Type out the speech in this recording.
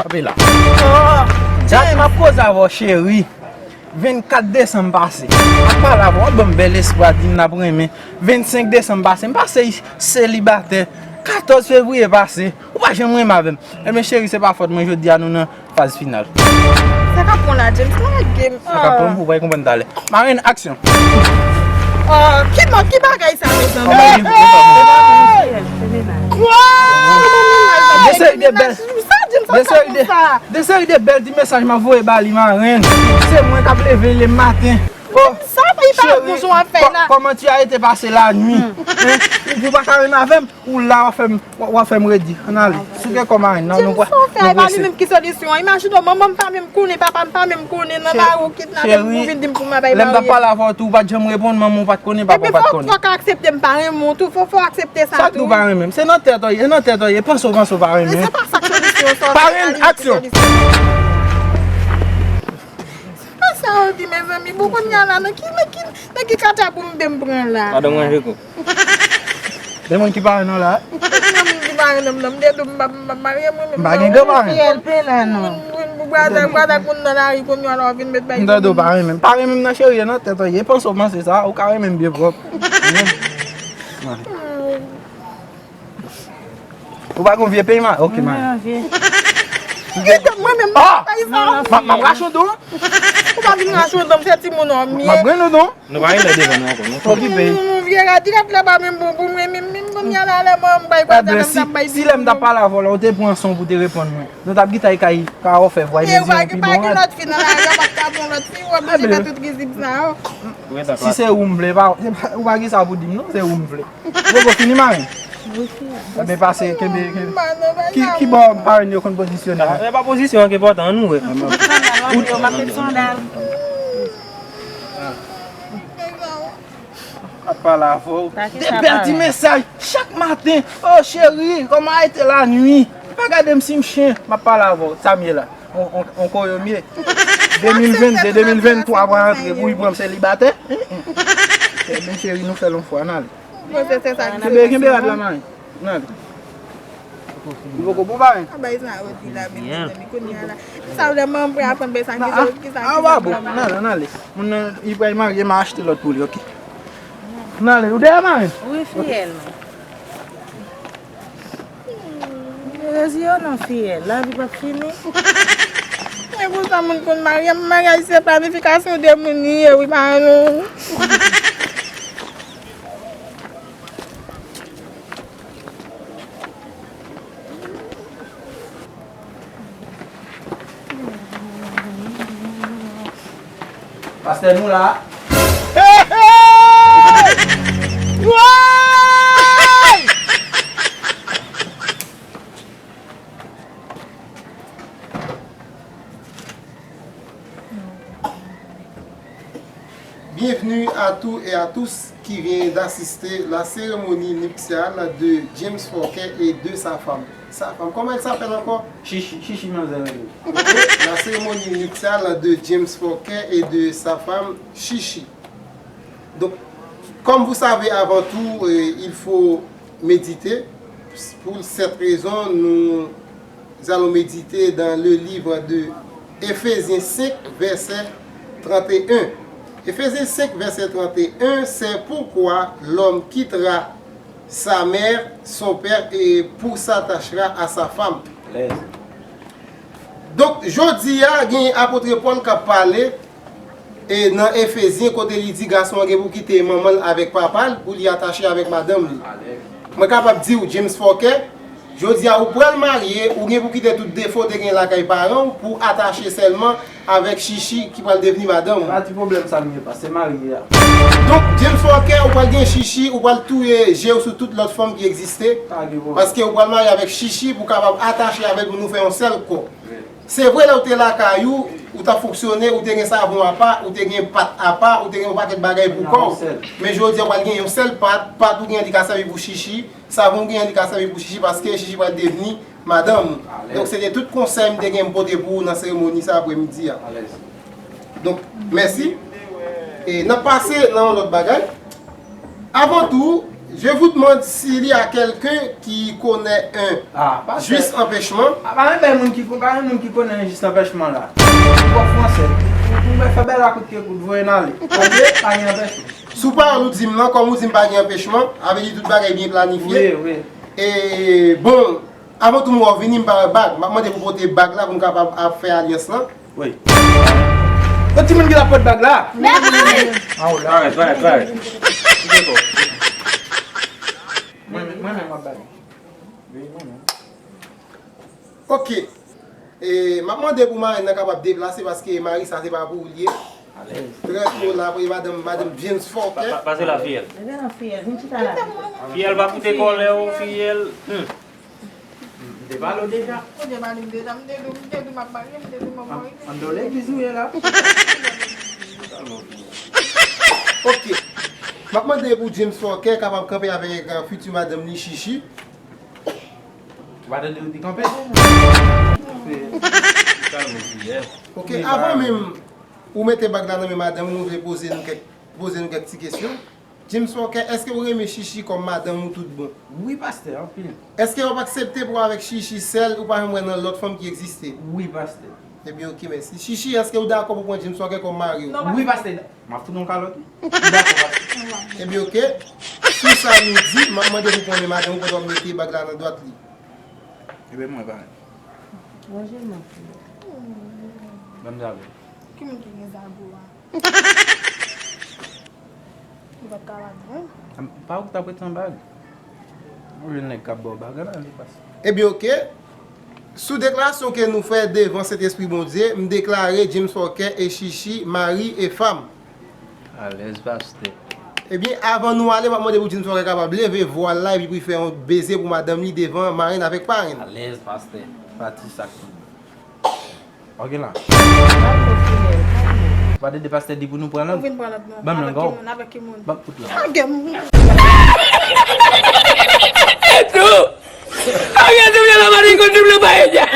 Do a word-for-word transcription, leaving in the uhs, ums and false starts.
Kanpe la. Dat m ap koze avè w, cheri. Vennkat desanm pase. M ap pale avè w, w ap ban m bèl espwa, di m n ap renmen. Vennsenk desanm pase, m pase selibatè. Katòz fevriye pase, ou pa janm renmen avè m. Ebyen, cheri, se pa fòt mwen, jodi a nou nan faz final. Sa k ap pran la, James? Lage m. Sa k ap pran, ou pral konprann talè. Marenn, aksyon. Ah, ki, ki bagay sa, mezanmi? Hey, hey! Kwa? De seri de bèl, de seri de, de seri de bèl ti mesaj m ap voye ba li, marenn. Se mwen k ap leve le maten. Oh, sa pa, li pa cheri, bon jan w ap fè la. Comment tu as été passer la nuit? Hein? Ou, ou pa ka renmen avè m? Ou la, w ap fè m, w ap fè m redi. Ann ale. Souke kò marenn nan, nou prese. James, sa w fè a, e pa li menm ki solisyon an. Imajine w, manman m pa menm konnen, papa m pa menm konnen, nan lari w kidnape m, ou vin di m pou m al marye. Lè m t ap pale avè w tou, ou pa t janm reponn, manman w pa t konnen, papa w pa t konnen. Ebyen, fò, fò w ka aksepte m pa renmen w tou, fò, fò w aksepte sa tou. Sa k di w pa renmen m? Se nan tèt w ye, nan tèt w ye, panse w, panse w pa renmen m. Men se pa sa k solisyon sa, w te pale pou solisyon. Aksyon. Sa w di, mezanmi, bon, kounye a la, nan ki, nan ki, nan ki katapoumbè m pran la? Madanm ranje kou. De moun ki pa renmen w la. Moun ki pa renmen m nan, m te di w m pa, m pa marye, mwen menm. M pa gen gran parenn. Fiyèl pe la, non. Moun, moun, moun, bwada, bwada, moun nan lari, kounye a la, w vin met bay. M te di w pa renmen m. Pa renmen m nan, cheri, e nan tèt w ye. Panse w panse sa, ou ka renmen m byen pwòp. Ou pa gon vye peyi ma? Ok, ma. Gade mwen menm, ah! M ap rache w do. Ou pa vin rache w do, m se timoun òm ye. M ap grennen w do. Nou pa gen lè devan nou ankò, non. Okipe. Vye radi rat la pa menm bon pou mwen, menm, menm kounye a la, lè mwen m bay gwa, si, si lè m t ap pale avè w la, ou te pran son pou te reponn mwen. Nou t ap gita kay ka ofè vwa, e mezi yon pi bon rad. E ou pa gen lòt fi nan lari a, pa t ka pran lòt fi, ou oblije fè tout rizib sa yo. Si se ou m vle, pa, ou pa gen sa pou di m non, se ou m vle. Ou poko fini, marenn? Wi, fiyèl. Ebyen, pase, kenbe, kenbe. Ki, ki bò parenn yo konn pozisyone? Ah, se pa pozisyon an ki enpòtan, ann ouvè. Yo, m ap met sandal. Ap pale avè w. De bèl ti mesaj chak maten. Oh, cheri, comment a été la nuit? Pa gade m si m chen, m ap pale avè w. Sa m ye la. On, on, on koyo m ye. De mil vennde, de mil venntwa pral antre, pou li pran m selibatè. Ebyen, cheri, nou fè l yon fwa, n ale. Kenbe, kenbe rad la, mari. N ale. Li poko bon, parenn. Sa bay sa yo di la menm, mezanmi, kounye a la. Sa w lè manman m pran aprann bay sa, ki sa, ki sa. Ah, pa bon. N ale, n ale. Moun nan, li pral marye, m a achte lòt pou li, ok. N ale. Ou dèyè, marenn? Wi, fiyèl. Rezi yo non, fiyèl. Lavi p ap fini. Men konsa moun konn marye, maryaj se planifikasyon de moun li ye, wi, pa nou. Pastè, nou la. Hey, hey! Woy! Bienvenue à tous et à tous qui viennent d'assister la cérémonie nuptiale de James Forquet et de sa femme. Sa femme, comment elle s'appelle encore? Chichi, Chichi, manzè rele. Ok, la cérémonie nuptiale de James Forquet et de sa femme, Chichi. Donc, comme vous savez, avant tout, euh, il faut méditer. Pour cette raison, nous allons méditer dans le livre de Éphésiens cinq, verset trente et un. Éphésiens cinq, verset trente et un, c'est pourquoi l'homme quittera sa mère, son père, et pour s'attachera à sa femme. Donk, jodi a, gen apot Pòl k ap pale, e nan Efezyen, kote li di gason an gen pou kite manman l avèk papa l pou li atache avèk madanm li. Mwen kapab di w, James Forquet, jodi a ou pral marye, ou gen pou kite tout defo w te gen lakay paran w pou atache sèlman avèk Chichi ki pral devni madanm ou. Pa ti pwoblèm sa m ye, paske marye a. Donk, James Forquet, ou pral gen Chichi, ou pral touye je w sou tout lòt fanm ki egziste. Pa gen pwoblèm. Paske ou pral marye avèk Chichi pou w kapab atache avè l pou nou fè yon sèl kò. Se vre, lè w te lakay ou, ou t ap fonksyone, ou te gen savon apa, ou te gen pat apa, ou te gen yon pakèt bagay pou kò w. Men jodi a, w pral gen yon sèl pat, pat ou gen an li ka sèvi pou Chichi, savon ou gen an li ka sèvi pou Chichi, paske Chichi pral devni madanm ou. Donk, se te tout konsèy m te gen m pote pou ou nan seremoni sa aprè midi a. Donk, mèsi. E n ap pase nan yon lòt bagay. Avan tou, Je vous demande s'il y a quelqu'un qui connaît un Ah, pastè. Juste empêchement. Ah, pa gen bèl moun ki ko-, pa gen moun ki konnen jis anpèchman la. Ou pa fransè. Ou, ou mèt fè bèl la kout ke kout, voye n ale. Ok? Pa gen anpèchman. Sou pawòl ou di m nan, kòm ou di m pa gen anpèchman, avè di tout bagay byen planifye. Wi, wi. E, bon, avan tou m wè w vini, m pa wè bag. M ap mande pou pote bag la pou m kapab ap fè alyans lan. Wi. Yon timoun ki la pot bag la? Mèsi. Ah, ou la. Pare, pare, pare. Mwen, mwen menm m ap bay. Wi, mwen menm. Ok. E, m ap mande pou marenn nan kapab deplase paske mari sa se pa pou ou l ye. Alèz. Trè po la pou madanm, madanm James Fòkè. Pa, pa, pase la, fiyèl. Leve nan fiyèl, vin chita la. Fiyèl pa koute kòlè w, fiyèl. Hmm. M te pale w deja. Ou te pale m deja, m te di w, m te di w m ap marye, m te di w m ap marye. An, anndan legliz ou ye la? Ok. M ap mande pou James Fòkè kapab kanpe avèk, euh, fiti madanm li Chichi. Ou pa tande yo di kanpe? Ok, avan menm ou mete bag la nan men madanm ou, nou vle poze nou kèk, poze nou kèk ti kesyon. James Walker, èske ou renmen Chichi kòm madanm ou tout bon? Wi, pastè, anpil. Èske w ap aksepte pou w avèk Chichi sèl, ou pa janm wè nan lòt fanm ki egziste? Wi, pastè. Ebyen, ok, mèsi. Chichi, èske ou dakò pou pran James Walker kòm mari w? Non, pastè. Wi, pastè. M ap fout yon kalòt, wi. M dakò, pastè. Ebyen, ok. Sou sa nou di, m ap mande pou konnen madanm ou pandan w mete bag la nan dwat li. Ebyen, mwen, parèy. Ranje l, mon frè. Ban m zago. Ki moun ki gen zago a? Ou pa t ka ba m, non? Am, pa ou ki t ap ret san bag. Ou jwenn nèg k ap ba w bag la, li pase. Ebyen, ok. Sou deklarasyon ke nou fè devan Sentespri Bondye, m deklare James Walker e Chichi mari e fanm. Alèz, pastè. Ebyen, avan nou ale, m ap mande pou James Walker kapab leve vwal la epi pou l fè yon beze pou madanm li devan marenn avèk parenn. Alèz, pastè. Pati sa k pi bon. Ok la. Ou pa tande pastè di pou nou pran lang? Ou vin pran lang nan. Ban m lang ou. Avèk ki moun? Ban m kout lang. Lage m. E tou! Lage double la, mari, kon double paella.